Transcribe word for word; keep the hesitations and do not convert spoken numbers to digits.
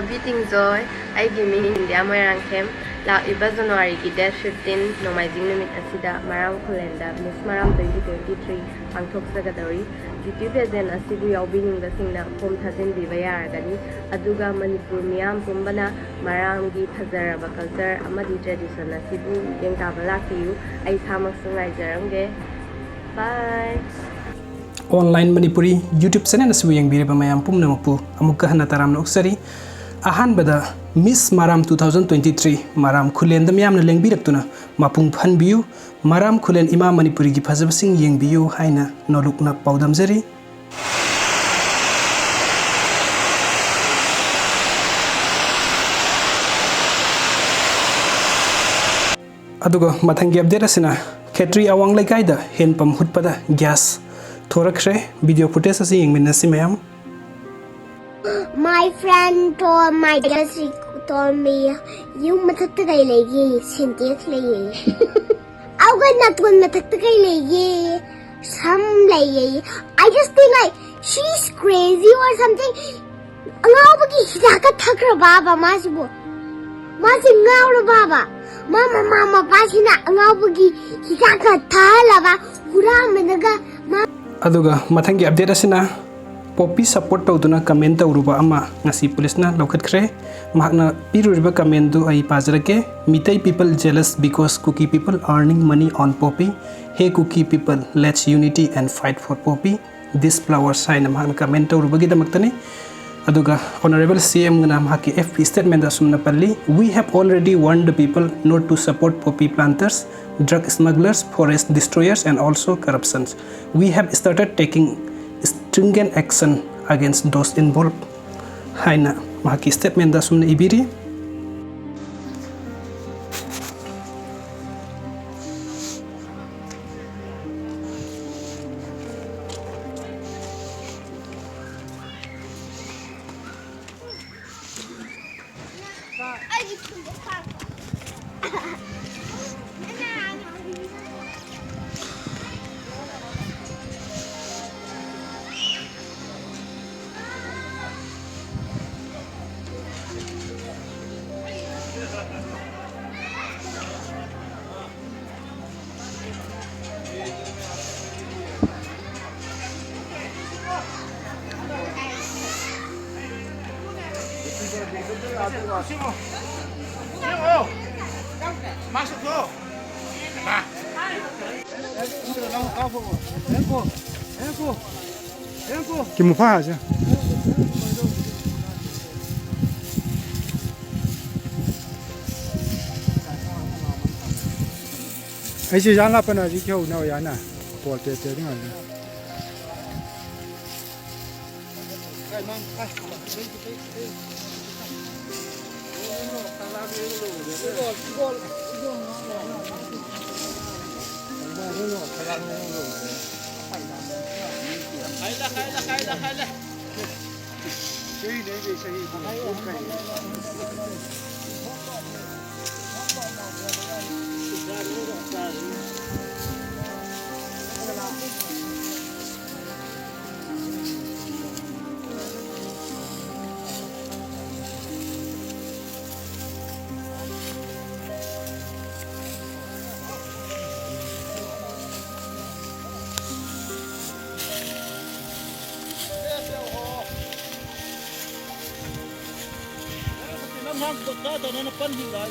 ꯕꯤꯇꯤꯡꯖꯣꯏ꯫ ꯑꯩꯒꯤ ꯃꯤꯡ ꯏꯟꯗꯤꯌꯥ ꯃꯣꯏꯔꯥꯡꯊꯦꯝ꯫ ꯂꯥꯛꯂꯤꯕ ꯖꯅꯋꯥꯔꯤꯒꯤ date fifteen, ꯅꯣꯡꯃꯥꯏꯖꯤꯡ ꯅꯨꯃꯤꯠ ꯑꯁꯤꯗ ꯃꯔꯥꯝ ꯈꯨꯂꯦꯟꯗ Miss ꯃꯔꯥꯝ twenty twenty-three ꯄꯥꯡꯊꯣꯛꯆꯒꯗꯧꯔꯤ꯫ Beauty pageant ꯑꯁꯤꯕꯨ ꯌꯥꯎꯕꯤꯅꯤꯡꯕꯁꯤꯡꯅ form ꯊꯥꯖꯤꯟꯕꯤꯕ ꯌꯥꯔꯒꯅꯤ꯫ ꯑꯗꯨꯒ ꯃꯅꯤꯄꯨꯔ ꯃꯤꯌꯥꯝ ꯄꯨꯝꯕꯅ ꯃꯔꯥꯝꯒꯤ ꯐꯖꯔꯕ culture ꯑꯃꯗꯤ tradition ꯑꯁꯤꯕꯨ ꯌꯦꯡ ꯇꯥꯕ ꯂꯥꯛꯄꯤꯌꯨ꯫ ꯑꯩ ꯏꯁꯥꯃꯛꯁꯨ ꯉꯥꯏꯖꯔꯝꯒꯦ꯫ Bye꯫ Online Manipuri YouTube channel ꯑꯁꯤꯕꯨ ꯌꯦꯡꯕꯤꯔꯤꯕ ꯃꯌꯥꯝ ꯄꯨꯝꯅꯃꯛꯄꯨ ꯑꯃꯨꯛꯀ ꯍꯟꯅ ꯇꯔꯥꯝꯅ ꯑꯣꯛꯆꯔꯤ꯫ ꯑꯍꯥꯟꯕꯗ Miss ꯃꯔꯥꯝ two thousand twenty-three ꯃꯔꯥꯝ ꯈꯨꯂꯦꯟꯗ ꯃꯤꯌꯥꯝꯅ ꯂꯦꯡꯕꯤꯔꯛꯇꯨꯅ ꯃꯄꯨꯡ ꯐꯥꯍꯟꯕꯤꯌꯨ꯫ ꯃꯔꯥꯝ ꯈꯨꯂꯦꯟ ꯏꯃꯥ ꯃꯅꯤꯄꯨꯔꯤꯒꯤ ꯐꯖꯕꯁꯤꯡ ꯌꯦꯡꯕꯤꯌꯨ ꯍꯥꯏꯅ ꯅꯣꯂꯨꯛꯅ ꯄꯥꯎꯗꯝꯖꯔꯤ꯫ ꯑꯗꯨꯒ ꯃꯊꯪꯒꯤ update ꯑꯁꯤꯅ ꯈꯦꯇ꯭ꯔꯤ ꯑꯋꯥꯡ ꯂꯩꯀꯥꯏꯗ hand pump ꯍꯨꯠꯄꯗ gas ꯊꯣꯔꯛꯈ꯭ꯔꯦ꯫ Video footage ꯑꯁꯤ ꯌꯦꯡꯃꯤꯟꯅꯁꯤ ꯃꯌꯥꯝ꯫ My friend told my, she told me, "ꯌꯨꯝ ꯃꯊꯛꯇ ꯀꯩ ꯂꯩꯒꯦ?" Sintex ꯂꯩꯌꯦ꯫ ꯑꯗꯨꯒ ꯅꯥꯇꯣꯟ ꯃꯊꯛꯇ ꯀꯩ ꯂꯩꯒꯦ? ꯁꯝ ꯂꯩꯌꯦ꯫ I just think, like, she's crazy or something. ꯑꯉꯥꯎꯕꯒꯤ ꯍꯤꯗꯥꯛꯀ ꯊꯛꯈ꯭ꯔꯕꯕ ꯃꯥꯁꯤꯕꯨ? ꯃꯥꯁꯤ ꯉꯥꯎꯔꯕꯕ? ꯃꯥ ꯃꯃꯥ ꯃꯄꯥꯁꯤꯅ ꯑꯉꯥꯎꯕꯒꯤ ꯍꯤꯗꯥꯛꯀ ꯊꯛꯍꯜꯂꯕ? ꯍꯨꯔꯥꯟꯕꯅꯒ ꯃꯥ ꯑꯗꯨꯒ ꯃꯊꯪꯒꯤ update ꯑꯁꯤꯅ poppy support ꯇꯧꯗꯨꯅ comment ꯇꯧꯔꯨꯕ ꯑꯃ ꯉꯁꯤ ꯄꯨꯂꯤꯁꯅ ꯂꯧꯈꯠꯈ꯭ꯔꯦ꯫ ꯃꯍꯥꯛꯅ ꯄꯤꯔꯨꯔꯤꯕ commentꯗꯨ ꯑꯩ ꯄꯥꯖꯔꯛꯀꯦ꯫ Meitei people jealous because Kuki people earning money on poppy. Hey Kuki people, let's unity and fight for poppy. This flowers ꯍꯥꯏꯅ ꯃꯍꯥꯛꯅ comment ꯇꯧꯔꯨꯕꯒꯤꯗꯃꯛꯇꯅꯤ꯫ ꯑꯗꯨꯒ Honourable C M ꯅ ꯃꯍꯥꯛꯀꯤ F B statementꯗ ꯑꯁꯨꯝꯅ ꯄꯜꯂꯤ, "We have already warned the people not to support poppy planters, drug smugglers, forest destroyers and also corruptions. We have started taking stringent action against those involved" ꯍꯥꯏꯅ ꯃꯍꯥꯛꯀꯤ statementꯗ ꯑꯁꯨꯝꯅ ꯏꯕꯤꯔꯤ꯫ Kimu pha ase. Ai si jana pa na ji kyo na ya na. Pol te te ding ai. Lam hang ko ta ta na pan hi la.